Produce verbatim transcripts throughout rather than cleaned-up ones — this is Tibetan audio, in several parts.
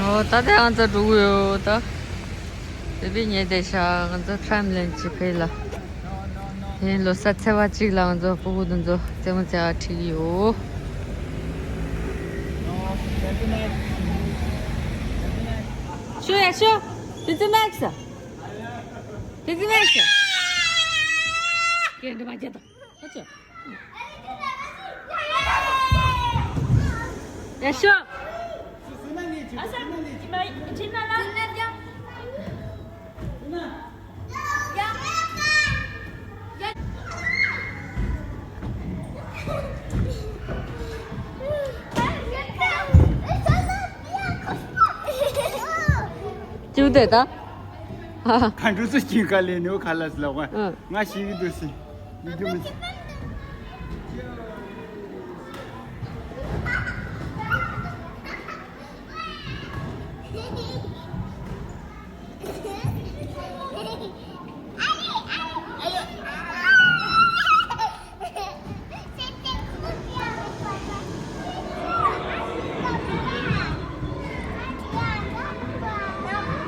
ཨོ་ད་ལྟ་ང་ཚོ་འགྲོ་གི་ཡོད་ད། བོད་པའི་ཉལ་བསྡད་ཤག་ང་ཚོ་ཁྲམ་ལེན་བྱེད་ཕེབས་ལ། དེ་ལོ་གསར་ཚེས་པ་གཅིག་ལ་ང་ཚོ་སྤུ་གུ་དེ་ཚོ་རྩེད་མོ་རྩེ་བ་ཁྲིད་ཀྱི་ཡོད། ཤོ་ཡ་ཤོ། དེ་ཚོ་མེག་སི། དེ་ཚོ་མེག་སི། སྐད་འདྲ་མ་བརྒྱབ་དང་། ཨ་ཅོ། ཡ་ཤོ། ཅི་བདེ་ད། ག་འགྲོ་ཚོ་སྐྱིན་ཁ་ལས་ནོ་ཁ་ལ་སི་ལ་ཝ། ཨ། ང་ཤི་གི་འདུག་སི། མི་འགྲོ་མི།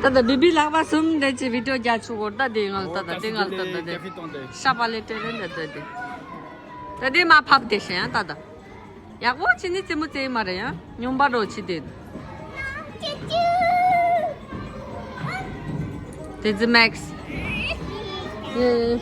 ད་ལྟ་བི་བི་ལག་པ་གསུམ་འདྲ་ཅིག་བི་ཌིའོ་རྒྱག་ཆོག་གོ་ད་དེ་ང་ལ་ད་ད་དེ་ང་ལ་ད་ད་དེ་ཤ་པ་ལེ་ཏྲེ་རེ་འདྲ་ད་དེ་ད་དེ་མ་ཕབ་དེ་ཤ་ཡང་ད་ད། ཡག་པོ་བྱས་ནས་རྩེད་མོ་རྩེ་ཡི་མ་རེད་ཡ། སྨྱོན་པ་འདྲ་བྱས་ཏེ། དེ་ཚོ་མེག་སི། ཡེ།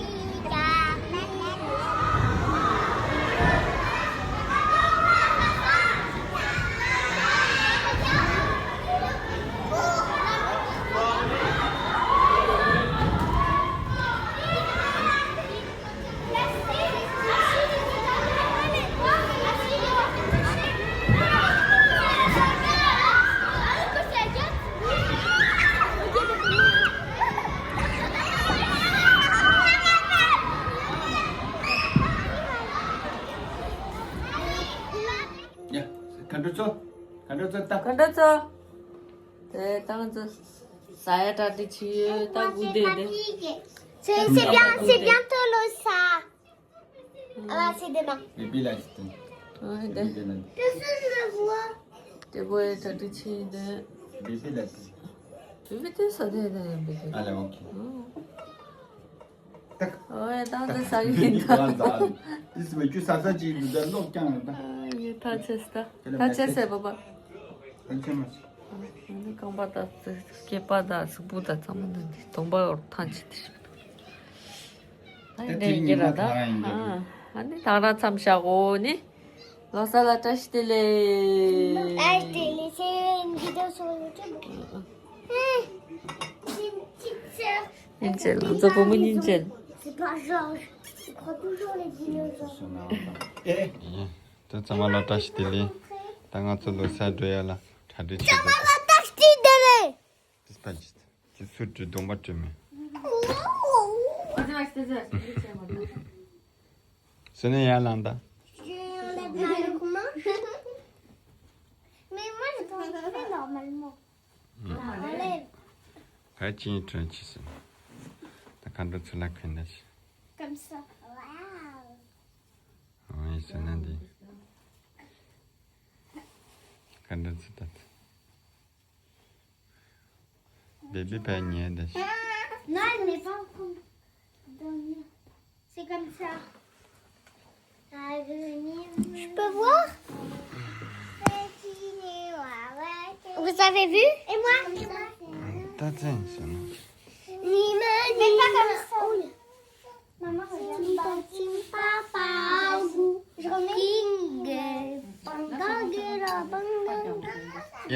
ཡ། ག་འགྲོ་ཚོ། ག་འགྲོ་ཚོ་ལྟ། ག་འགྲོ་ཚོ། དེ་ཏང་ཚོ། ཟ་ཡ་གྲ་སྒྲིག་བྱས་ཡོད་ད་སྒུག་བསྡད་དེ། C'est, c'est bien, c'est bientôt le ça. Ah, c'est demain. Bibi là, c'est tout. Ouais, de. Bibi là. Personne ne me voit. དེ་བོ་ཡ་གྲ་སྒྲིག་བྱས་དེ། Bibi là, c'est tout. Bibi དེ་ས་དེ་དེ་ཡིན་པས། Allez, ok. ཨོ་ཡ་ཏང་ཚོ་ཟ་གི་ཡིན་ད། དེ་སུ་བའི་ཁྱུ་ས་ས་ཅིག་འདུག་ད་ལོག་ཀྱང་རེད་ད། ཡུ་ཐ་ཆེས་ད། ཐ་ཆེས་སེ་བ་བ། ཐ་ཆེས་མ། ཨ་ནི་རྐང་པ་དང་སྐེད་པ་དང་གཟུགས་པོ་དང་ཚང་མ་འདི་གདོང་པ་འོར་ཐང་ཆད་དེ་རེད། ཨ་ནི་འདྲེ་ཡིན་གྱི་ར་ད། ཨ་ནི་ད་ར་མཚམས་བཞག་གོ་ནི། ལོ་གསར་ལ་བཀྲ་ཤིས་བདེ་ལེགས། བཀྲ་ཤིས་བདེ་ལེགས། C'est une vidéo sur YouTube. C'est une petite sœur. སྙིང་རྗེ་ལ་མཛོ་བུ་མོ་སྙིང་རྗེ་ལ། C'est pas Georges. Il prend toujours les dinosaures. ད་ཚང་མ་ལ་བཀྲ་ཤིས་བདེ་ལེགས། ད་ང་ཚོ་ལོ་གསར་འགྲོ་ཡ་ལ་གྲ་སྒྲིག་བྱེད་དགོས། ཚང་མ་ལ་བཀྲ་ཤིས་བདེ་ལེགས། ཏིས་པ་ཇི་ཏི་སུ་དྲི་གདོང་པ་དྲི་མེད། སུ་ནས་ཡར་ལངས་ད། Je enlève ma robe. Mais moi, je pense que je fais normalement. Enlève. ག་ཅིན་ཁྲོན་ཆི་སི། ད་ཁ་འགྲོ་ཚུར་ལ་ཁོན་ན་ཤི། Comme ça. Waouh. ཨོ་ཡི་སུ་ན་འདི། ཁ་འགྲོ་ཚུར་ད། Bébé pas nier. Non, elle n'est pas en train de dormir. C'est comme ça. Je peux voir ? Vous avez vu ? Et moi ? T'as dit ça, non ? Nima, nima. Maman, regarde. Timpa, timpa, pa, gou. Je remets. King, eh, panga, gera, panga. ཡ།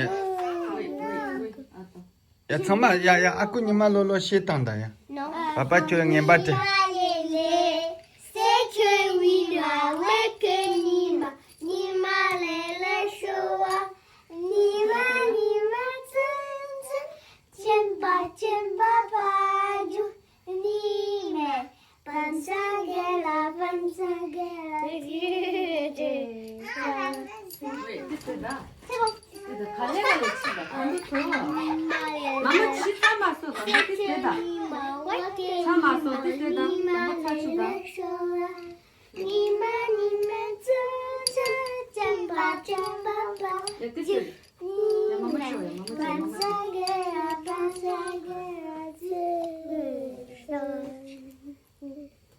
ཡ་ཚང་མ་ཡ་ཡ་ཨ་ཁུ་ཉི་མ་ལོ་ལོ་ཤེས་དང་ད་ཡ། Non. པ་པ་ཁྱོད་ངན་པ་དེ། C'est que oui, ma, ouais, que nima. Nima, le, le, showa. Nima, nima, tsu, tsu. Chempa, chempa, paju. Nime. Pansagela, pansagela. C'est bon.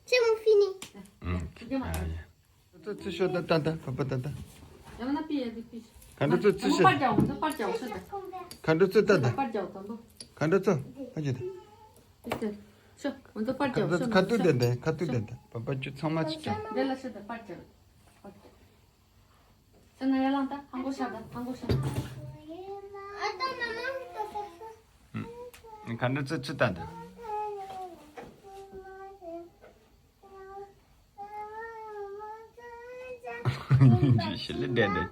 C'est bon, fini. ཨུམ། ཨ་ཡ། ད་ཚུར་ཤོག་ད་ད་ད་པ་པ་ད་ད། ཡང་ན་པི་ཡ་དི་པི། ག་འདྲ་ཚོ་ཚུར་ཤོག་པར་རྒྱག་འོང་ད་པར་རྒྱག་ཤོག་ད། ག་འདྲ་ཚོ་ད་ད། པར་རྒྱག་དང་པོ། ག་འདྲ་ཚོ་ཕ་གི་ད། ཤོག་འོང་ད་པར་རྒྱག་ཤོག་ཁ་ཐུག་དེ་དེ་ཁ་ཐུག་དེ་དེ་པ་པ་ཁྱོད་ཚང་མ་ཅི་ཅང་། འདི་ལ་ཤོག་ད་པར་རྒྱག་ས་ན་ཡ་ལང་ད་ཧང་གོ་ཤ་ད་ཧང་གོ་ཤ། ག་འདྲ་ཚོ་ཚུར་ད་ད། སྙིང་རྗེ་ཞི་ལི་འདྲེ་འདྲེ།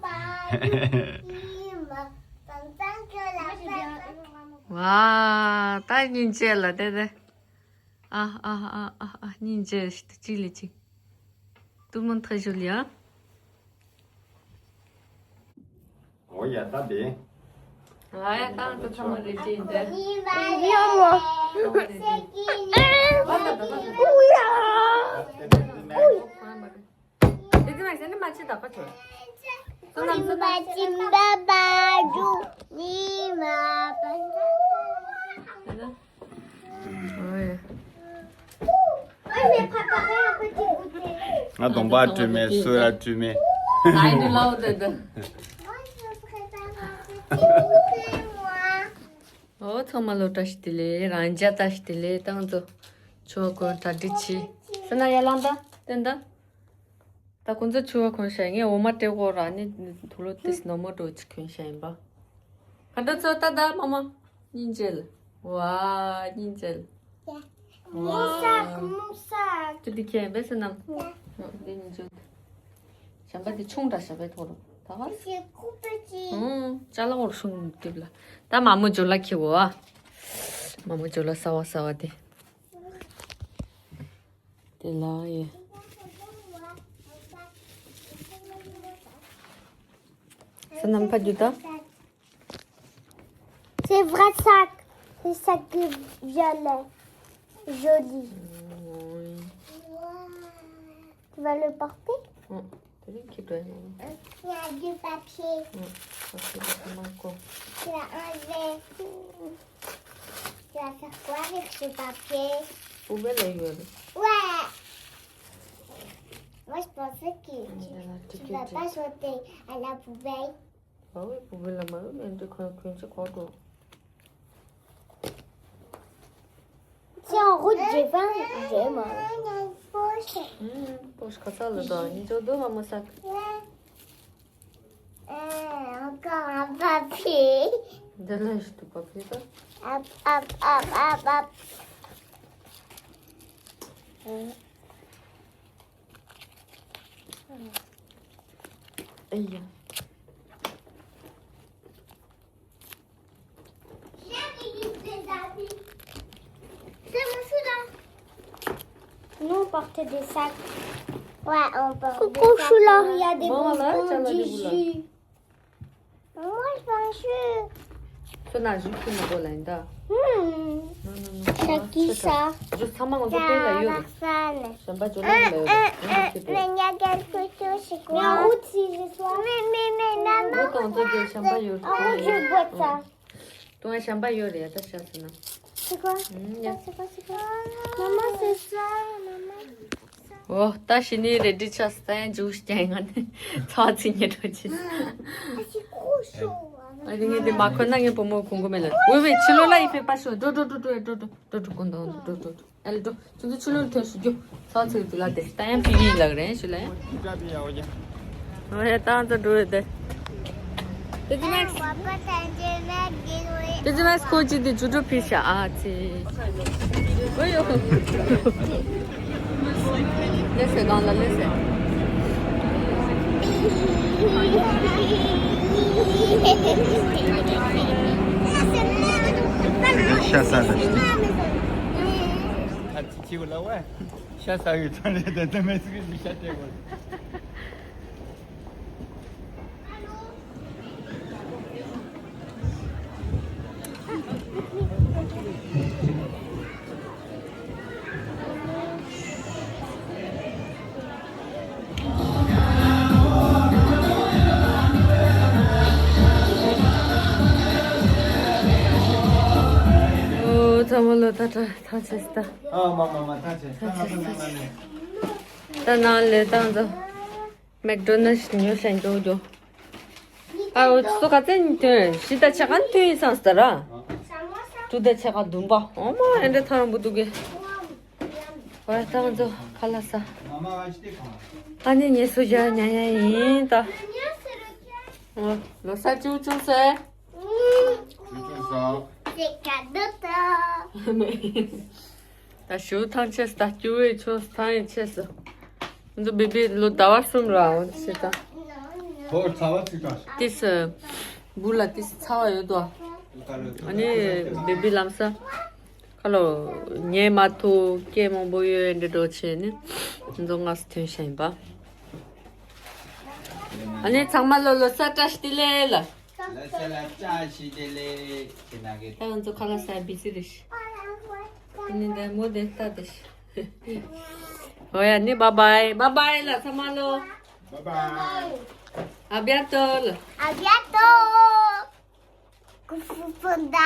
ཝ། ད་སྙིང་རྗེ་ལ་དེ་དེ། ཨ་ཨ་ཨ་ཨ་ཨ་སྙིང་རྗེ་ཞིག་ཏུ་གཅིག་ལས་གཅིག་ཏུ་མུན་ཐག་ཞུ་ལི་ཨ། འོ་ཡ་ད་དེ། ང་ཡ་ཏང་ཏུ་ཚང་མ་རེ་ཅིག་འདི། ཡ་མོ། ཚང་མ་རེ་ཅིག་དེ་དེ་མ་ཟེར་ནི་མ་ཅི་ད་ཁ་ཆོ། སོ་ནམ་སོ་ནམ། ང་གདོང་པ་བཀྲུས་མེད་སུ་ཡ་བཀྲུས་མེད། ད་ཡིན་དུ་ལའོ་དེ་དེ། ཨོ་ཚང་མ་ལོ་བཀྲ་ཤིས་བདེ་ལེགས། རང་རྒྱལ་བཀྲ་ཤིས་བདེ་ལེགས། ཏང་ཙོ་ཆོ་གོ་གྲ་སྒྲིག་ཆེ་སོ་ན་ཡ་ལང་ད་དེ་འདྲ། ད་ཁོང་ཚོ་ཆུ་བ་གོན་ཤ་ངས་འོ་མ་སྤྲད་གོ་ར་ནི་དུ་ལོ་ཏིས་ནོ་མོ་འགྲོ་ཅིག་གོན་ཤ་ཡིན་པ། ག་འདྲ་ཚོ་ད་ད་མ་མ། སྙིང་རྗེ་ལ། ཝ། སྙིང་རྗེ་ལ། མོ་ས་མོ་ས། ཅི་འདི་ཁྱེད་འབད་སེ་ནམ། འདི་སྙིང་རྗེ། ཞམ་པ་འདི་ཆུང་འདྲ་ཞབས་པའི་ཐོག་རུ་ད་ག་ཅ་ལག་འོར་ཤུང་འདེབས་ལ། ད་མ་མོ་ཇོ་ལ་ཁྱེད་གོ་ཨ། མ་མོ་ཇོ་ལ་ས་བ་ས་བ་དེ། དེ་ལ་ཡེ། ས་ནམ་ཕ་རྒྱུད་ད། C'est vrai sac. C'est sac violet. Joli. Tu vas le porter? Il y a du papier. Tu vas enlever. Tu vas faire quoi avec ce papier? Poubelle. Ouais. Moi, je pensais que tu vas pas jeter à la poubelle. ཨ་ཝེ་བུ་བུ་ལ་མ་རུ་མེན་དུ་ཁོན་ཁོན་ཆེ་ཁོ་ཏོ། C'est en route, j'ai faim, j'ai mal. Poche. Poche ཁ་ས་ལ་དོ་ནི་ཅོ་དོ་མ་མོ་ས། Encore un papier. འདི་ལ་ཞིག་ཏུ་པ་ཕི་ད། Hop, hop, hop, hop, hop. Aïe. Nous, on porte des sacs. Ouais, on porte des sacs. Coucou, je suis là. Il y a des bonbons, du jus. Moi, je veux un jus. ཁྱོད་ན་གཞུག་ཁྱོད་མ་གོ་ལ་ཡིན་ད། ཧུམ། ནོ་ནོ་ནོ། ཤ་ཀི་ས། ཇོ་ཚང་མ་ང་ཚོ་སྟེང་ལ་ཡོད་རེད། ཞམ་པ་ཇོ་ལ་ལ་ཡོད་རེད། ཨ་ཨ། Mais il y a quelque chose, c'est quoi? Mais où, si je sois? Mais, mais, mais, maman, regarde. ང་ཚོ་དེ་ཞམ་པ་ཡོད་རེད། En route, je bois ça. ཏུང་ཨ་ཞམ་པ་ཡོད་རེད་ད་ཤ་ཟེར་ན། C'est quoi? ཧུམ་ཡ། C'est quoi, c'est quoi? Maman, c'est ça, maman. ཨོ་ད་ཤི་ནི་རེ་ཌི་ཆགས་ས་ཡང་ཇུས་ཀྱང་ང་ནི་ཚ་ཚི་ཉེ་འགྲོ་ཆེ། Ah, c'est trop chaud. ཨ་རི་ངས་དེ་མ་ཁོ་ན་ངས་བུ་མོ་གོང་གོ་མེད་ལ། ཝེ་ཝེ་ཕྱི་ལོགས་ལ་ཡི་ཕེ་པ་ཤོ་འགྲོ་འགྲོ་འགྲོ་འགྲོ་འགྲོ་འགྲོ་འགྲོ་འགྲོ་གོང་དང་འགྲོ་འགྲོ་འགྲོ། ཨ་ལེ་འགྲོ། ཁྱོད་ཚོ་ཕྱི་ལོགས་ལ་ཐོན་ཤོག་རྒྱུ། ཚ་ཚི་དེ་ལ་དེ་ད་ཡང་ཕི་ཡིན་ལག་རེད་ཤི་ལ་ཡང་། ཨོ་ཧེ་ད་ཚ་འགྲོ་རེད་དེ། དེ་ཚོ་མེག་སི། དེ་ཚོ་མེག་སི་ཁོ་ཅི་དེ་ཇུ་ཏོ་ཕི་ཤ་ཨ་ཚི། ཨོ་ཡོ། ལེ་སེ་གང་ལ་ལེ་སེ། ཤ་ས་ལ། ཁ་ཅིག་ཅིག་ལ་ཝེ། ཤ་ཟ་ཡོད་ཙང་ལས་དེ་ཚོ་མེག་སི་ཁོ་ཞིག་ཤ་སྤྲད་དགོས། ཚང་མ་ལོ་ད་ད་ཐང་ཆད་ད། ཨ་མ་མ་མ་ཐང་ཆད་ད་ཐང་ཆད་ད། ད་ནང་ལས་བཏང་ཚོ། མེག་ཌོ་ནལ་ཉོ་ཤན་ཇོ་ཇོ། ཨ་འོ་ཚོ་ག་ཚད་ནི་ཐོན་བཞི་ད་ཆ་ག་ནི་ཐོན་ཡིན་སང་སྟ་ར། དྲུག་ད་ཆ་ག་བདུན་པ་ཨོ་མ་ཨེ་འདྲ་ཐང་རང་བུ་འདུག་གི། ཨོ་ཡ་ཐང་ཚོ་ཁ་ལག་ཟ། ཨ་ནི་ངེད་ཚོ་ཞག་ཉལ་ཡ་ཡིན་ད། ཨོ་ལོ་གསར་ཅུང་ཅུང་ཟེར། ཅུང་ཅུང་ཟ། ད་ཞུ་ཐང་ཆད་ད་སྐྱུར་བའི་ཆོས་ཐང་ཡི་ཆད་སོ། འདི་བི་བི་ལོ་ཟླ་བ་གསུམ་ར་འོ་ཆེ་ད། ཧོར་ཚ་བ་ཚིག་ད། ཏིས་བུ་ལ་ཏིས་ཚ་བ་ཡོད་དོ། ཨ་ནི་བི་བི་ལམ་ས། ཁ་ལོ་ཉལ་མ་ཐུབ་སྐད་མང་པོ་ཡོད་འདྲེ་འགྲོ་ཆེ་ནི། འདི་ངས་ཐོན་ཤ་ཡིན་པ། ཨ་ནི་ཚང་མ་ལོ་ལོ་གསར་བཀྲ་ཤིས་བདེ་ལེགས་ལ། ལ་ས་ལ་བཀྲ་ཤིས་བདེ་ལེགས་ཁྱེད་ན་གི། ད་ང་ཚོ་ཁ་ལག་ཟ་བི་ཟི་རེད་ཤི། ཨ་ནི་འདི་མོ་དེ་ལྟ་དེ་ཤི། ཨོ་ཡ་ནི་བཱ་བཱའི་བཱ་བཱའི་ལ་ཚང་མ་ལོ། Bye bye. ཨ་བྱར་ཏོ་ལ། ཨ་བྱར་ཏོ། ཀུ་ཧྥུ་པན་ཌ།